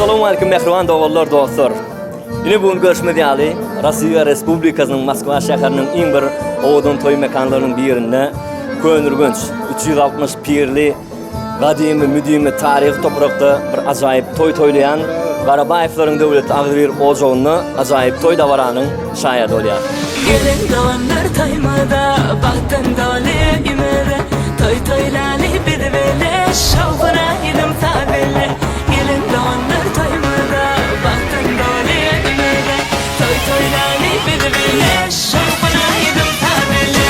Assalamualaikum mähriban doganlar, dostlar. Ine bu gün görşümiz ýaly, Russiýa Respublikasynyň Moskwa şäheriniň iň bir owadan toý mekanlarynyň birinde Köneürgenç 360 pirli gadymy, müdimi taryhy toprakda bir ajaýyp toý toýlaýan Garabaýewleriň döwletli agzybir ojagynda ajaýyp toý dabaranyň şaýady bolýar. Geliň doganlar toýumyza, Bagtdan doly öýümize, Toý toýlaly biz bile, Şowhun aýdym saz bile. Geliň doganlar toýumyza, Bagtdan doly öýümize, Toý toýlaly biz bile, Şowhun aýdym saz bile.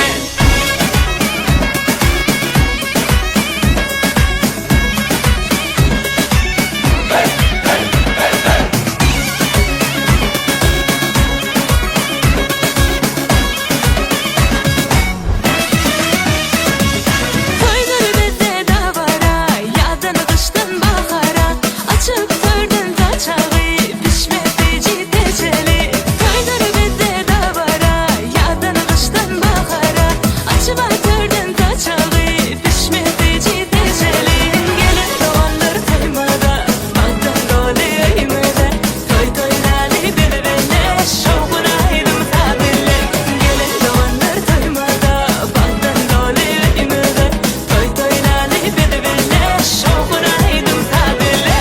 Toýlar bizde dabara, Ýazdan gyşdan bahara, Açyp törden saçagy, Pişmesi jitejeli. Toýlar bizde dabara, Ýazdan gyşdan bahara, Açyp törden saçagy, Pişmesi jitejeli. Geliň doganlar toýumyza, Bagtdan doly öýümize, Toý toýlaly biz bile, Şowhun aýdym saz bile. Geliň doganlar toýumyza, Bagtdan doly öýümize, Toý toýlaly biz bile, Şowhun aýdym saz bile.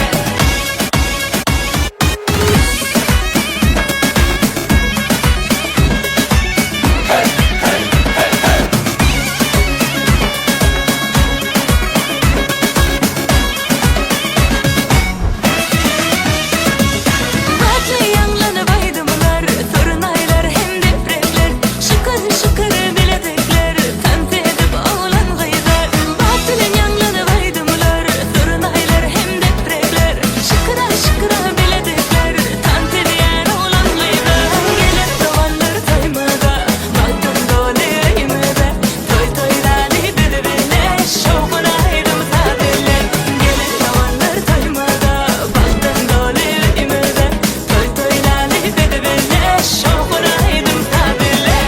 Batly ýaňlanyp aýdymlar, Surnaýlar hem deprekler, Şykyr-şykyr bilezikler, Tans edip oglan-gyzlar. Bat bilen ýaňlanyp aýdymlar, Surnaýlar hem deprekler, Şykyra-şykyra bilezikler, Tans edýär oglan-gyzlar. Gelen doganlar toýumyza, Bagtdan doly öýümize, Toý toýlaly biz bile, Şowhun aýdym-saz bile. Gelen doganlar toýumyza, Bagtdan doly öýümize, Toý toýlaly biz bile, Şowhun aýdym-saz bile.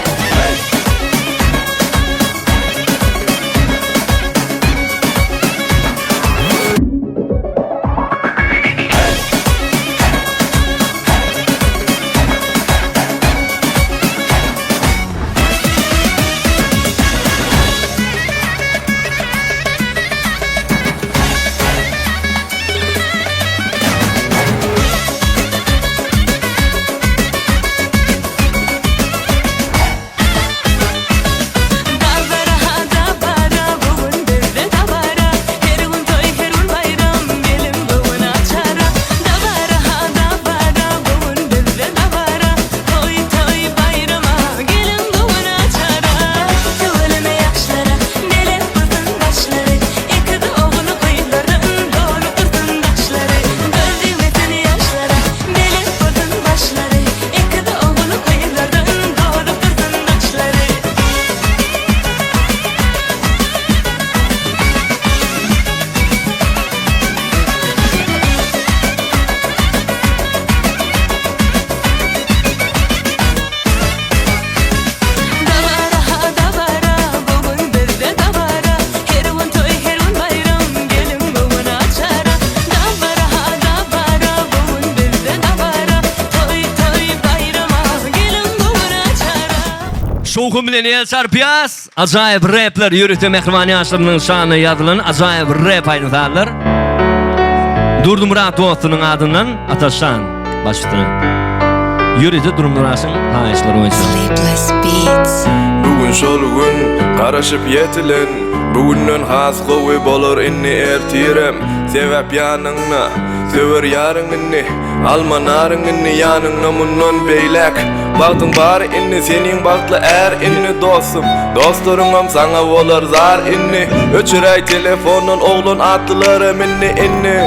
Dabara dabara bu gün bizde dabara Her gün toý her gün baýram geliň bu gün açara Dabara dabara bu gün bizde dabara Toý toý baýrama geliň bu gün açara Tüweleme ýaşlara belent bolsun başlary Ekiz ogul gyzlardan dolup dursun daşlary Göz degmesin ýaşlara belent bolsun başlary Ekiz ogul gyzlardan dolup dursun daşlary. Dabara ha dabara bu gün bizde dabara Her gün toý her gün baýram geliň bu gün açara Dabara ha dabara bu gün bizde dabara Toý toý baýrama geliň bu gün açara. Şowhun bilen el çarpýas. Ajaýyp repler ýörite mähriban ýaşlarynyň şanyna ýazylan ajaýyp rep aýdym-sazlar. Durdymyrat dostunyň adyndan Ataşan baş üstüne. Ýörite Durdymyratyň haýyşlary boýunça. Sleepless Beats. Bu gün şol gün garaşyp ýetilen Bu günden has gowy bolar indi ertirem Sebäp ýanyňda söwer ýaryň indi Alma naryň indi ýanyňda mundan beýläk Bagtyň bary indi seniň bagtly är indi dostum Dostlaryňam saňa bolar zar indi Öçüräý telefondan oglan atlylaram indi indi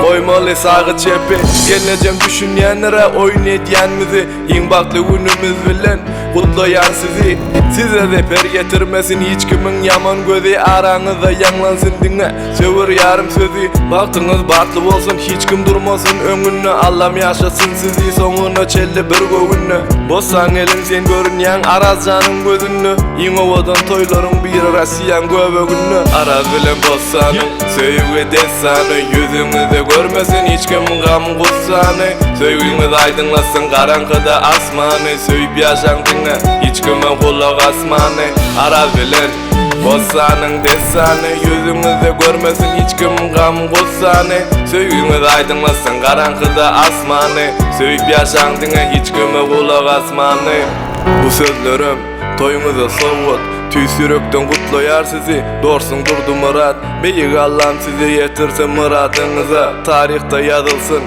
Goýmaly sagy çepi Gelnejem düşünýändir-ä oýun edýänmizi Iň bagtly günümiz bilen. Gutlaýan sizi Size zeper ýetirmesin hiç kimiň ýaman gözi Araňyzda ýaňlansyn diňe söwer ýarym sözi Bagtyňyz batly bolsun hiç kim durmasyn öňünde Allam ýaşatsyn sizi soňuna çenli bir göwünde Bossan gelin sen görünýäň Arazjanyň gözünde Iň owadan toýlaryň biri Rossiýaň göbeginde Araz bilen Bossanyň söýgi dessany Ýüzüňizde görmesin hiç kim gam gussany Söýgiňiz aýdyňlasyn garaňkyda asmany Söýüp ýaşaň diňe hiç kime gulak asmany Araz bilen Bossanyň dessany Ýüzüňizde görmesin hiç kim gam gussany Söýgiňiz aýdyňlasyn garaňkyda asmany Söýüp ýaşaň diňe hiç kime gulak asmany Bu sözlerim toýuňyza sowgat Tüýs ýürekden gutlaýar sizi Dorsuň Durdymyrat Beýik Allam sizi ýetirsin myradyňyza Taryhda ýazylsyn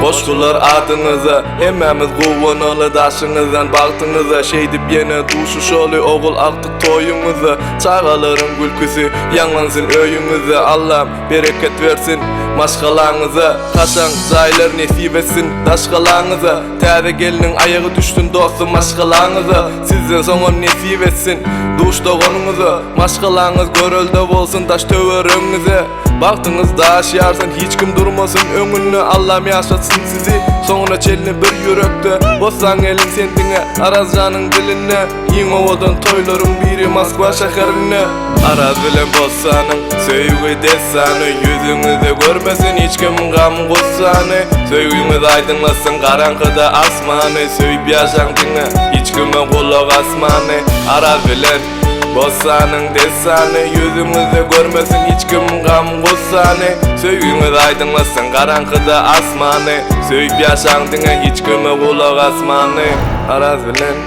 goşgular adyňyza Hemmämiz guwanaly daşyňyzdan bagtyňyza Şeýdip ýene duşuşaly ogul agtyk toýuňyzda Çagalaryň gülküsi ýaňlansyn öýüňizde Allam bereket bersin maşgalaňyza Kaşaň jaýlar nesip etsin daş galaňyza Täze gelniň aýagy düşsün dostum maşgalaňyza Sizden soňam nesip etsin duş doganyňyza Maşgalaňyz görelde bolsun daş töweregiňize Bagtyňyz daş ýarsyn hiç kim durmasyn öňünde Allam ýaşatsyn sizi soňuna çenli bir ýürekde Bossan gelin sen diňe Arazjanyň dilinde Iň owadan toýlaryň biri Moskwa şäherinde Araz bilen Bossanyň söýgi dessany Ýüzüňizde görmesin hiç kim gam gussany Söýgiňiz aýdyňlasyn garaňkyda asmany Söýüp ýaşaň diňe hiç kime gulak asmany Araz bilen Bossanyň dessany Ýüzüňizde görmesin hiç kim gam gussany Söýgiňiz aýdyňlasyn garaňkyda asmany Söýüp ýaşaň diňe hiç kime gulak asmany Araz bilen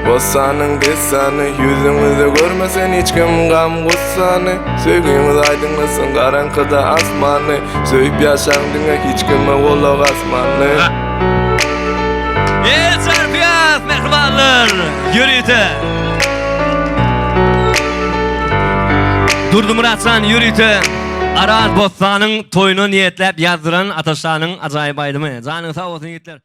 Bossanyň dessany Ýüzüňizde görmesin hiç kim gam gussany Söýgiňiz aýdyňlasyn garaňkyda asmany Söýüp ýaşaň diňe hiç kime gulak asmany. El çarpýas mähribanlar ýörite. Durdymyratjan ýörite Araz Bossanyň toýuna niýetläp ýazdyran Ataşanyň ajaýyp aýdymy. Janyň sag bolsun ýigitler.